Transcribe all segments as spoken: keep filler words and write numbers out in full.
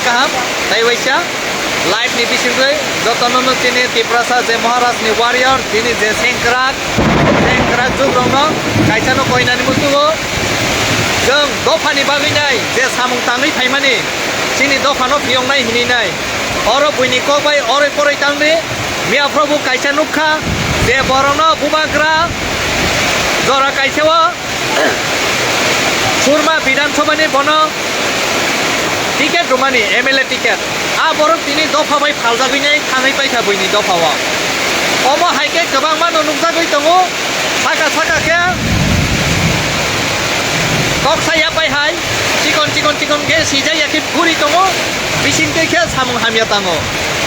Kaham, tei waisa live ni bisingtwi jotono no chini Tiprasa je Maharaj ni warrior, chini je sengkrak, sengkrak jugrokno kaisa no koinani muchungo. Chwng dophani bagwi nai je samung tangwi phaimani, chini dophano phiyoknai hinwi nai. Oro buini kok bai oroi poroi tangdi, miya phrobo kaisa nukha je borokno bubagra jora kaisa o Surma Bidhan Sabha ni bono ticket rwmani, M L A ticket. A borok tini dopha bai phaljagwi nai thangwi paikha buini dopha o. Omo hai khe kwbangma no nukjagwi tongo, saka saka khe kok saya pai hai, chikon chikon chikon khe sijak ya khe phuri tongo, bising twi khe samung hamya tango.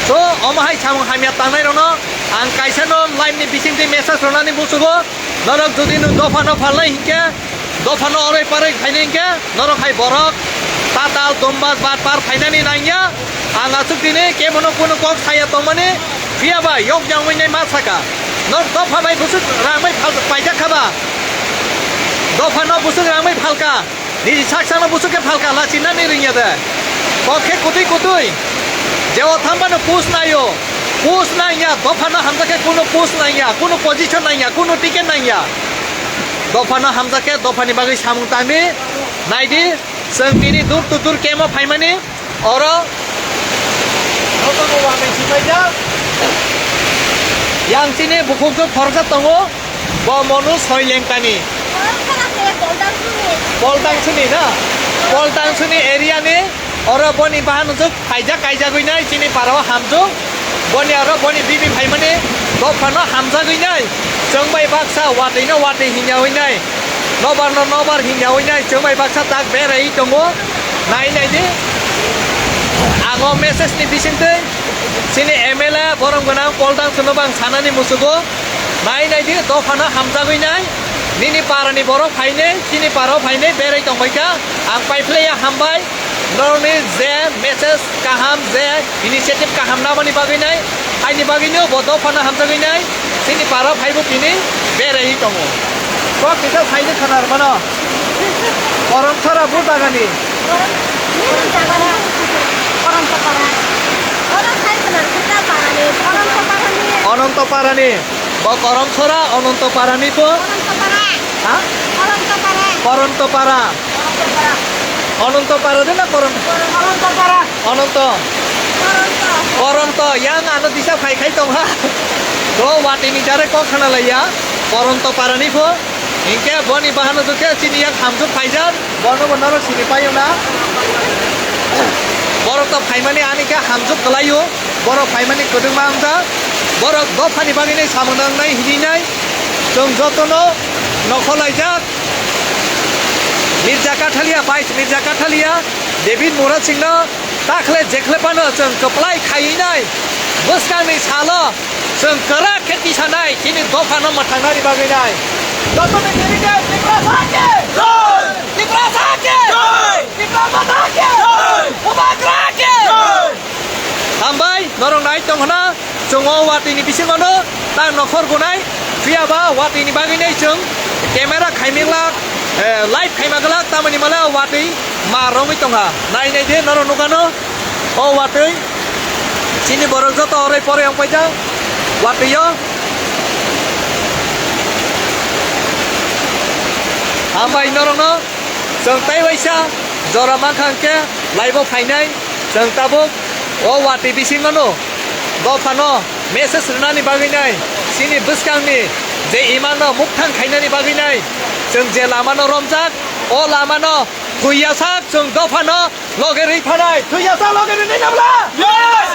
So omo hai samung hamya tangnai rokno ang kaisa no live ni bising twi message rwnani muchugo. Norok jodi no dopha no phalnai hinkhe, dopha no oroi paroi khainai hinkhe, norok hai borok tatal, dombas, batpar phainani nangya. Ang aswk tini kebono kunu kok saya tongmani, phiya ba yok jangwi nai ma saka. Norok dopha bai bwswk rang bai phal-, paijak kha ba? Dopha no bwswk rang bai phalka. Niji sak sakno buchuk khe phalka lachinani ringya de. Kok khe kutui kutui. Jeo thambano post naio. Post nangya, dophano hamjak khe kuno post nangya, kuno position nangya, kuno ticket nangya. Dophano hamjak khe dophani bagwi samung tangdi. Naidi, chwng tini dur to dur kemo phaimani. Oro jotono uanai sipaijak. Yang chini bukhukjwk khoroksa tongo. Bo Monu Soilengkani. Poltangsuni na? Poltangsuni area ni oro boni bahan juk phaijak kaijagwi nai chini para o hamjwk. Boni aro boni bibi phaimani dophano hamjagwi nai. Chwng bai baksa watwi no watwi hinya wi nai. Nobar no nobar hinya wi nai. Chwng bai baksa tak berai tongo. Nai nai di. Ang o message ni bisingtwi chini M L A borom gwnang Poltangsuno bang sanani musugo. Nai nai di, dophano hamjagwi nai. Nini parani borok phainai, chini parao phainai, berai tongbaikha. Ang paiphlaiya hambai. Norokni je message kaham, je initiative kaham namani bagwi nai, haini bagwino bo dophano hamjagwi nai. Chini parao phaibo tini beraiwi tongo. Kok kisa saini khwnar mano. Korom sora bur bagani. Ononto Parani. Bo Korom Sora, Ononto Parani po. Ha? Koronto Para. Ononto Para de na Korom? Ononto. Koronto. Yang ano disa phai khai tong ha. To watini jare kok khana laiya. Koronto Parani po. Hinkhe boni bahano jukhe chini yak hamjwk phaijak. Bono bo norok sini paio na? Borok to phaimani ani khe hamjwk kwlaio. Borok phaimani kwdwkma wngjak. Borok dophani bagwini samung nangnai hinwi nai. Chwng jotono nokhorlaijak. Mirza Kathalia, Vice Mirza Kathalia, David Murad Singhno takhle jekhle phano chwng kwplai khaiwi nai. Bwskangni salo chwng kwrak khe tisanai chini dophano mwthangnani bagwi nai. Jotoni delegate Tiprasa ke! Jai! Tiprasa ke! Jai! Tiprasa ke! Jai! Bubagra ke! Jai! Hambai, norok nai tong hwna, chwng o watwi ni bisingo no tang nokhor gunai, phiya ba watwi ni bagwi nai chwng camera khaimilak, eh, live khaima glak, tamoni mala watwi ma romwi tongha. Nai nai de norok nukano. O watwi, chini borok joto orai porai wng paijak, watwi o. Hambai norokno, chwng tei waisa jora mankha hwnkhe live o phainai, chwng tabuk o watwi bisingo no dophano message rwnani bagwi nai, chini bwskangni je imano mukthang khainani bagwi nai, chwng je lamano romjak, o lamano thwiyasak chwng dophano loge rwi phanai. Thwiyasak loge rwi nai nabla? Yes!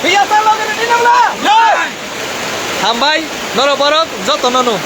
Thwiyasak loge rwi nai nabla? Yes! Hambai, norok borok jotono no.